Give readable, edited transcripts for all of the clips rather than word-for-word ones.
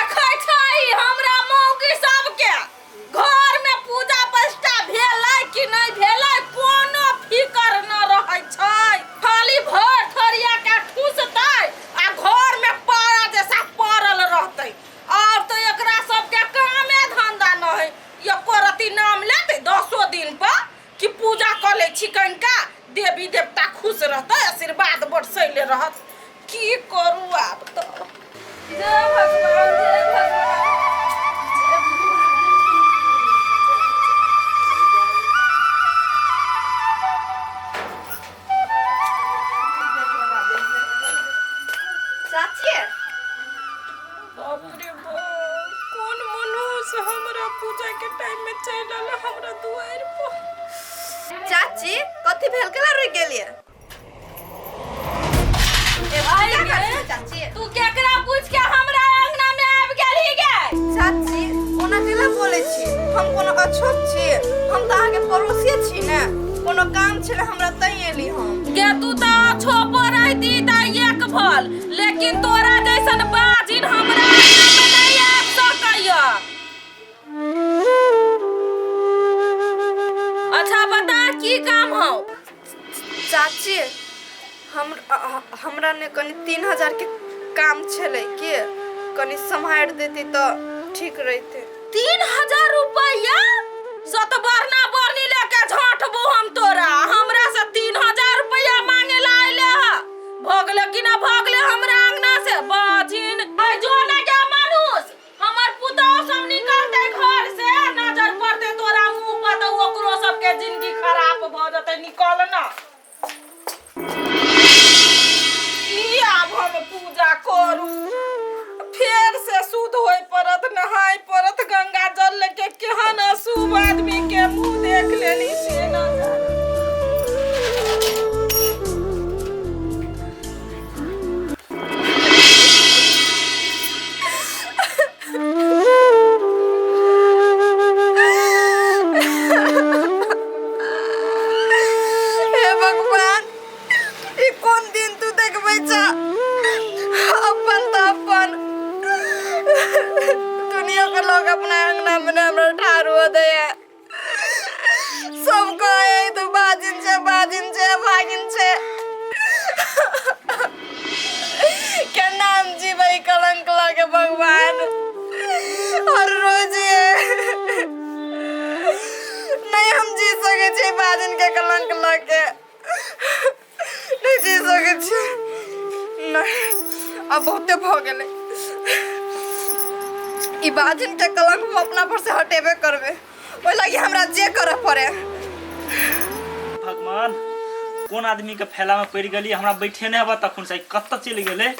देखै छै हमरा मौगी सबके घर में पूजा प्रतिष्ठा भेलै कि नहि भेलै कोनो फिकर न रहै छै खाली भर थरिया के ठूसतै आ घर में पारा जैसा पड़ल रहतै और तो एकरा सबके कामे धंधा न है एको रति नाम लेतै दसो दिन पर कि पूजा कऽ लै छी कनिका देवी देवता खुश रहतै आशीर्वाद बरसैले रहत की करू आब तऽ जय भगवान जय भगवान जय भगवान। चाची बाप रे बाप कोन मनुष्य हमरा पूजा के टाइम में चलि आयल हमरा दुआरि पर चाची कथी भेल केला रुकि गेलियै ए, पूजा करै छी चाची तू केकरा पूछ के हमरा अंगना में आबि गेलही गे चाची ओना केला बोलै छी हम कोनो अछूत छी हम तऽ अहाँके पड़ोसिए छी ने कोनो काम छलै हमरा तैं एली हम गे तू तऽ छोपो रहती तऽ एक भल लेकिन तोरा जैसन बाजिन हमरा अंगना में नहीं आबि सकैया अच्छा बता की काम हौ चाची हम हमरा ने कनि 3000 के काम छलै के कनि सम्हारि देती तऽ ठीक रहितै 3000 रुपया सतबरना बरनी लेके झाँटबो हम तोरा हमरा से 3000 रुपया मांगे ला अइले ह भगले कि ना भगले हमरा अंगना से बाजिन ऐ जो ना गे मानुस हमर पुतोह सब निकलते घर से नजर पड़ते तोरा मुंह पर तऽ ओकरो सबके जिंदगी खराब भऽ जेतै निकल ना की आब हम पूजा करू फेर से शुद्ध होय पड़त नहाय पड़त गंगा जल लेके केहन अशुभ आदमी के मुंह देख लेली से न जाने। हे भगवान ई कोन दिन तू देखबै छ अपन तऽ अपन दुनिया के लोग अपना अंगना में हमरा ठाढ़ हुआ दैया सब कहै तू बाजिन छै बाजिन छै भागिन छै केना हम जीबै कलंक लगे भगवान हर रोज ये नहीं हम जी सकै छियै बाजिन के कलंक लगे नहीं जी सकै छियै नहीं अब बहुते भऽ गेलै ई बाजिन के कलंक हम अपना पर से हटेबे करबै ओहि लागी हमरा जे करऽ पड़े भगवान कोन आदमी के फैला में पड़ि गेली हमरा बैठे नहि हेबा तखन से कतऽ चलि गेलै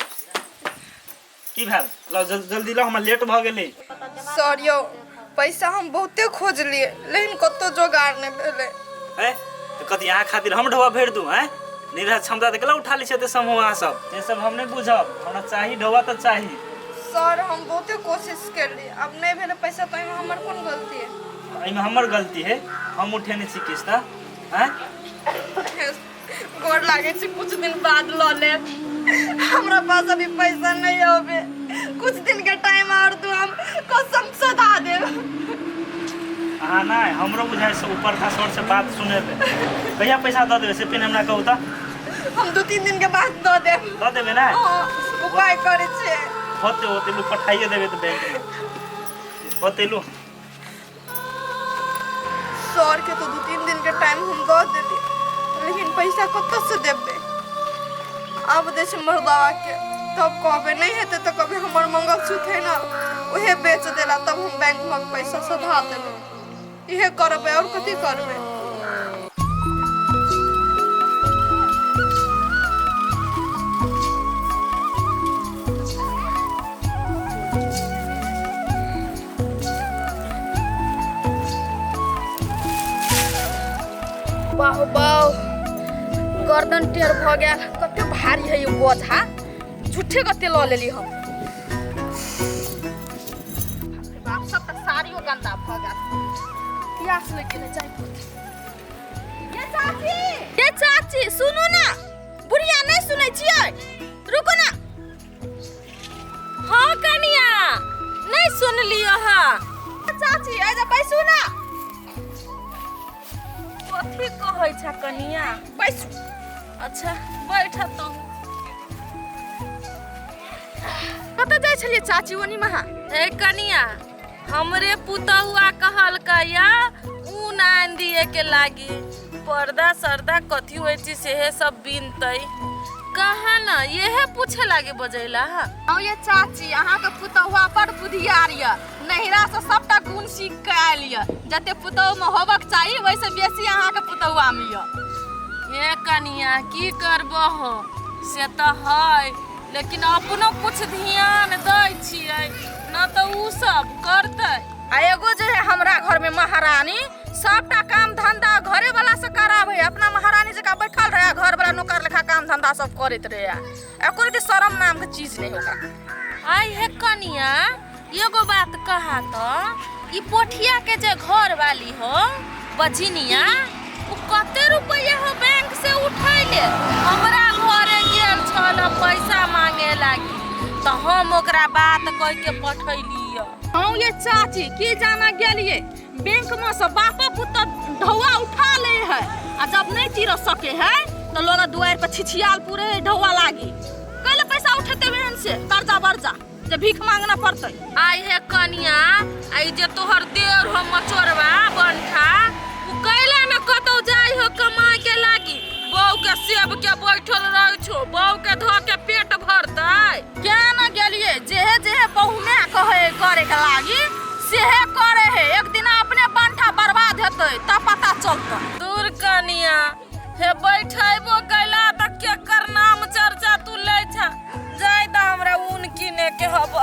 की भेल लाउ जल्दी लाउ हमरा लेट भऽ गेलै सर यौ पैसा हम बहुते खोजलियै लेकिन कतौ जोगाड़ नहि भेलै हैं तऽ कथी अहाँ खातिर हम ढोआ भरि दू हैं नहि रहत क्षमता तऽ केला उठा लै छियै एते समूह अहाँ सब से सब हम नहि बुझब हमरा चाही ढोआ तऽ चाही सर हम बहुते कोशिश केलियै आब नहि भेलै पैसा तऽ एहिमे हमर कोन गलती है एहिमे हमर गलती है हम उठेने छी किस्ता हैं गोर लागे छी कुछ दिन बाद लऽ लेब हमरा पास अभी पैसा नहीं होबे कुछ दिन के टाइम और दू हम कसम सधा देब अहाँ नहि हमरो बुझाइ से ऊपर का सर से बात सुनेबै कहिया पैसा दऽ देबै से पहिने हमरा कहू तऽ हम 2-3 दिन के बाद दऽ देब दऽ देबै ने हाँ, उपाय करै छियै होते होते लू पठाइए देबै तऽ बैंक में होते लू सर के तो 2-3 दिन के टाइम हम दऽ देली लेकिन पैसा कतऽ से देबै आब दै छै मर्दावा के तब कहबै नहीं हेतै तऽ कभी हमर मंगलसूत्र है ना उहे बेच देला तब हम बैंक में पैसा सधा देबै इहे करबै और कथी करबै बाह बाह गर्दन टेढ़ भऽ गेल कते भारी है ई बोझा झूठे कते लऽ लेली हम बाप सब तऽ साड़ियो गंदा भऽ गेल प्यास लागि गेलै चाय ये चाची ये चाची सुनू ना बुढ़िया नहीं सुनै छियै रुको ना हाँ कनिया चाची आ जा बैसू ना। कथी कहै छ कनिया? बैसू। अच्छा बैठ तू। कतऽ जाइ छलियै चाची ओनी महा? ए कनिया, हमरे पुतहुआ कहलकै या ऊन आनि दिए के लागी, पर्दा सरदा कथी होइ छै सेहे सब बिनतै। कहा न यहे पूछे लागे बजैला। हाँ ये चाची, अहाँके पुतहुआ बड़ बुधियार यऽ, नैहरा से सबटा गुण सीख के आयल यऽ। जते पुतहु में होबक चाही वैसे बेसी अहाँके पुतहुआ में यऽ। हे कनिया की करबहो से तऽ है, लेकिन अपनो कुछ ध्यान दै छियै न तऽ उ सब करतै। आ एगो जे है हमरा घर में महारानी सबटा काम धंधा घरे वाला से करावे, अपना महारानी जकाँ बैठल रहे, घर वाला नौकर लेखा काम धंधा सब करैत रहे, एको रति शरम नाम के चीज नहीं होगा। आई हे कनिया एगो बात कहा तो, ई पोठिया के जे घर वाली हो बझिनिया, उ कते रुपया हो बैंक से उठैले? हमरा घरे गेल छल पैसा मांगे लागी तो हम ओकरा बात कह के पठैली। हाँ ये चाची की जाना गेलिए बैंक में से बाप पुत ढौआ उठा ले है, आ जब नहीं तीर सके है तो लोग दुआर पर छिछियाल पूरे ढौआ लागी। कैले पैसा उठेते बहन से कर्जा बर्जा जे भीख मांगना पड़ते। आई हे कनिया, आई जे तोहर देर हो मचोरवा बनठा, उ कैला न कतौ जाय हो कमाए के लागी, बहू के सेब के बैठल रह छो, बहू के धो के पेट भरतै। क्या न गेलिए जेहे जेहे बहू में कहे करे के लागी सेहे करे है, एक दिन अपने बंठा बर्बाद हेतै तब पता चलतै। दूर कनिया हे बैठैबो कैला त केकर नाम चर्चा तू लै छा, जाय दा हमरा ऊन किने के हब।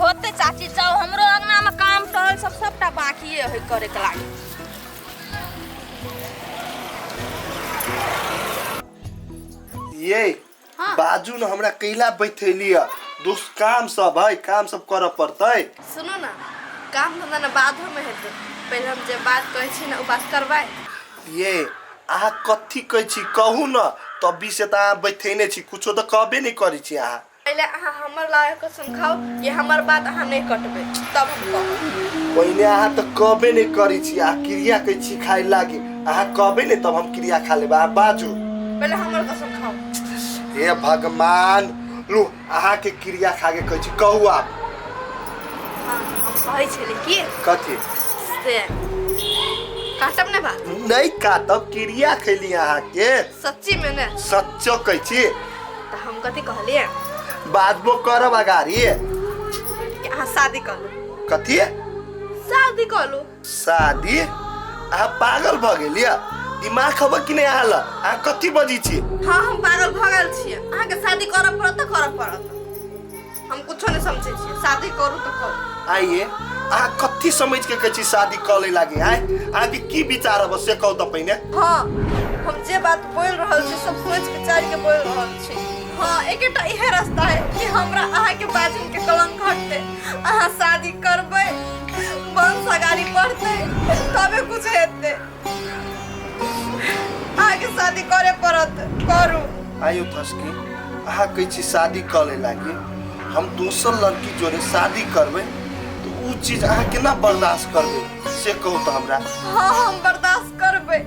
होते चाची जाओ, हमरो अंगना में काम टहल सब सबटा बाकी है करे के लागी। ये बाजू न हमरा कैला बैठेली है, दोस्त काम सब है, काम सब करऽ पड़तै। सुनो ना, काम धंधा ना बाद में हेतै, पहिले हम जे बात कहै छी ना उ बात करबै। ये अहाँ कथी कहै छी कहू न, तभी से तऽ अहाँ बैठेने छी, कुछो तऽ कहबे नहि करै छी अहाँ। पहिले अहाँ हमर लायक कसम खाउ कि हमर बात अहाँ नहि कटबै तब हम कहब। पहिले अहाँ तऽ कहबे नहि करै छी, अहाँ क्रिया कहै छी खाय लागी, अहाँ कहबे नहि तब हम क्रिया खा लेबै। अहाँ बाजू पहिले हमर कसम खाउ। हे भगवान, लू अहाँ के क्रिया खा के कहै छी, कहू आप। हाँ, हम कहै छली कि कथी से काटब ने बात? नहीं काटब, क्रिया खैली अहाँ के। सच्ची में ने? सच्चो कहै छी। तऽ हम कथी कहलियै? बाजबो करब अगाड़ी कि अहाँ शादी कर लू। कथी शादी कर लू? शादी? अहाँ पागल भऽ गेलियै? दिमाग खबर कि नहि अहाँ लग? अहाँ कथी बजै छी? हाँ हम पागल भऽ गेल छियै, अहाँके शादी करऽ पड़त तऽ करऽ पड़त, हम कुछो नहि समझै छियै, शादी करू तऽ करू। आइए अहाँ कथी समझ के कहै छी शादी कऽ लै लागी? आँय अहाँके की विचार अब से कहू तऽ पहिने। हाँ हम जे बात बोलि रहल छी सब सोचि विचारि के बोलि रहल छी। हाँ एकेटा इहे रास्ता है कि हमरा अहाँके बाजन के कलंक हटतै, अहाँ शादी करबै, वंश अगाड़ी बढ़तै तबे कुछ हेतै। अहाँके शादी करे पड़त, करू। आयौ थसकी, अहाँ कहै छी शादी कऽ लै लागी, हम दोसर लड़की जोड़े शादी करबै तऽ उ चीज अहाँ केना बर्दाश्त करबै से कहू तऽ हमरा। हाँ हम बर्दाश्त करबै,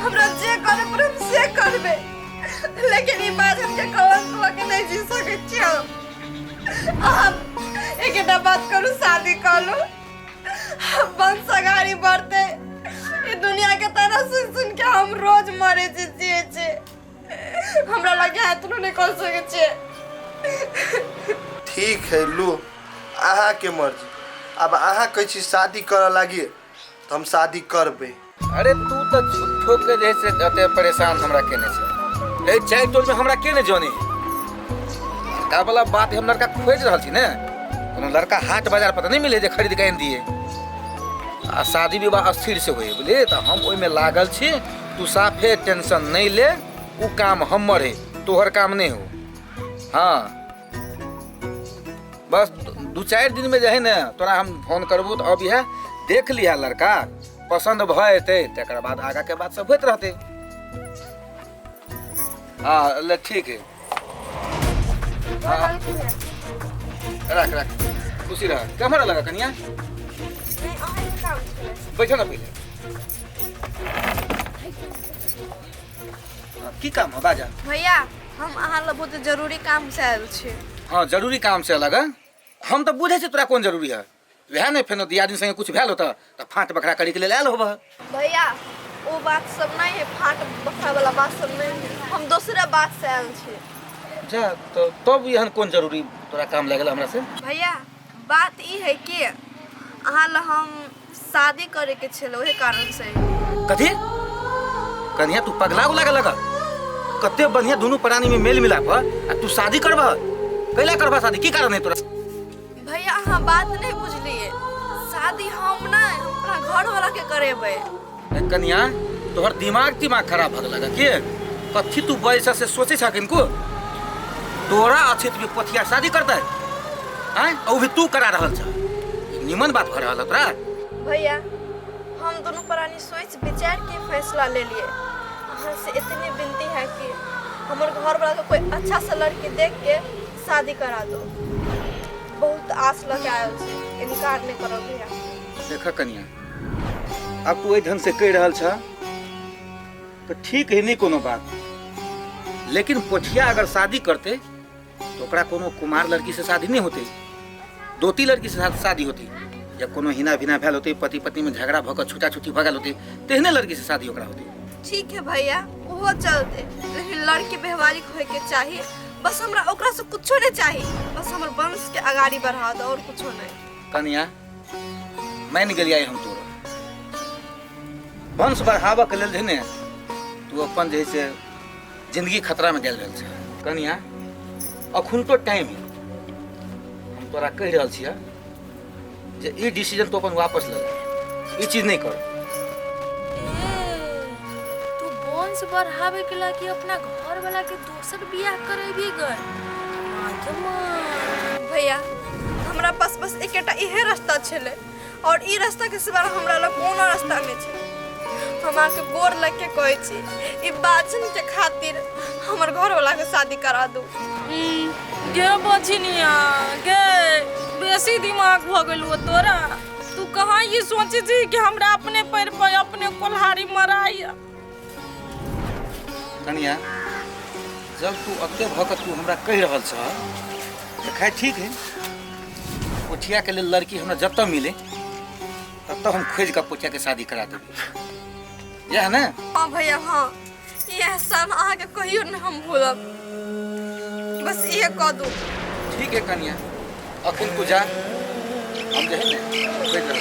हमरा जे करे पड़त से करबै, लेकिन ई बाजन के कलंक लऽ के नहि जी सकै छी हम। अहाँ एकेटा बात करू, शादी कऽ लू, वंश अगाड़ी बढ़तै। ई दुनिया के तरह सुन सुन के हम रोज मरे छी, जिए छी, हमरा लगे एतनो नहि कऽ सकै छियै। ठीक है लू अहाँ के मर्जी, अब अहाँ कहै छी शादी करऽ लागी तऽ हम शादी करबै। अरे तू तऽ झूठो के जे से एते परेशान हमरा केने छै, एहि चारि टोल में हमरा के नहि जाने है। लड़का वाला बात हम लड़का खोजि रहल छी ने, कोनो लड़का हाट बाजार पर तऽ नहि मिले जे खरीद के आनि दिए। आ शादी विवाह अस्थिर से होय बुझलिए, तऽ हम ओहिमे लागल छी, तू साफे टेंशन नहीं ले, उ काम हमर है तोहर काम नहीं हो। हाँ बस दू चारि दिन में जे है ने तोरा हम फोन करबू तऽ अब इएह देख लिहा लड़का पसंद भऽ जेतै तकर बाद आगा के बात सब होइत रहतै। हाँ ले ठीक है, हाँ रख रख। खुशी रह। केम्हर लगा कनिया? नहीं, अहाँ के काम छलै। बैठो ना पहिले। हाँ, की काम है बाजा? भैया, हम अहाँ लग बहुत जरूरी काम से आयल छी। हाँ, जरूरी काम से अलग है। हम तो बुझे छी तोरा कोन जरूरी है। वएह ने फेनो दियादिन संगे कुछ भेल होता तऽ फाँट बखरा करे के लेल आयल होबह। भैया, ओ बात सब नहीं है, फाट बखरा वाला बात सब नहीं है, हम दूसरा बात से आयल छी। जा तो तब एहन कोन जरूरी तोरा काम लागल हमरा से? भैया, बात ई है कि अहाँ ला हम शादी करे के छल, ओहे कारण से। कथी कन्या, तू पगला उगला लगा? कते बढ़िया दुनू प्राणी में मेल मिलाप है, आ तू शादी करबह? कैला करबह शादी? की कारण है तोरा? भैया, अहाँ बात नहीं बुझलिए, शादी हम नहीं, हम अपना घर वाला के करेबै। ए कन्या, तोहर दिमाग तिमाग खराब भऽ गेलक के? कथी तू बजै से सोचै छह किनको? तोरा अछैत भी पोथिया शादी करतै? आँय, ओ भी तू करा रहल छह? ई निमन बात भऽ रहल है तोरा? भैया, हम दोनों प्राणी सोच विचार के फैसला ले लिए। अहाँ से इतनी विनती है कि हमर घर वाला के कोई अच्छा सा लड़की देख के शादी करा दो। बहुत आस लगे आयल छी, इनकार नहीं करो भैया। देख कन्या, अब तू एहि ढंग से कहि रहल छह तो ठीक है, नहीं कोनो बात, लेकिन पोठिया अगर शादी करते तो ओकरा कोनो कुमार लड़की से शादी नहीं होते, दोती लड़की से शादी होती, या कोनो हिना भिना भेल होते, पति पत्नी में झगड़ा भऽ कऽ छुटा छुटी भऽ गेल होते, तेहने लड़की से शादी ओकरा होते। ठीक है भैया, वो चलते, लेकिन लड़की व्यवहारिक होए के चाहिए। बस हमरा ओकरा से कुछो नहीं चाहिए, बस हमर वंश के अगाड़ी बढ़ा दो और कुछो नहीं। कन्या, मान गेलियै हम तोरा वंश बढ़ाबऽ के लेल जे ने तू अपन जे से जिंदगी खतरा में डालि रहल छै। कन्या, अखुन तो टाइम है, हम तोरा कहि रहल छियै जे ई डिसीजन तू अपन वापस ले ले, ई चीज नहीं कर। तू वंश बढ़ावे के लागी अपना घर वाला के दोसर बियाह करेबी गए? भैया, हमरा पास बस एकेटा इहे रास्ता छलै और ई रास्ता के सिवा हमरा लग कोनो रास्ता नहीं छै। हम अहाँके गोर लग के कहै छी, ई बाछन के खातिर हमर घर वाला के शादी करा दू। गे बछिनिया गे, बेसी दिमाग भऽ गेलौ तोरा। तू कहाँ ई सोचै छी कि हमरा अपने पैर पर अपने कोल्हारी मराइया? कन्या, जब तू अते भऽ कऽ तू हमरा कहि रहल छह तऽ खैर ठीक है, पोठिया के लेल लड़की हमरा जतऽ मिले ततऽ हम खोजि कऽ पोठिया के शादी करा देबै, इएह ने? हाँ भैया हाँ, ई एहसान अहाँके कहियो नहीं हम भूलब, बस इहे कह दू। ठीक है कन्या, अखन तू जा, हम जे है ने खोजि रहल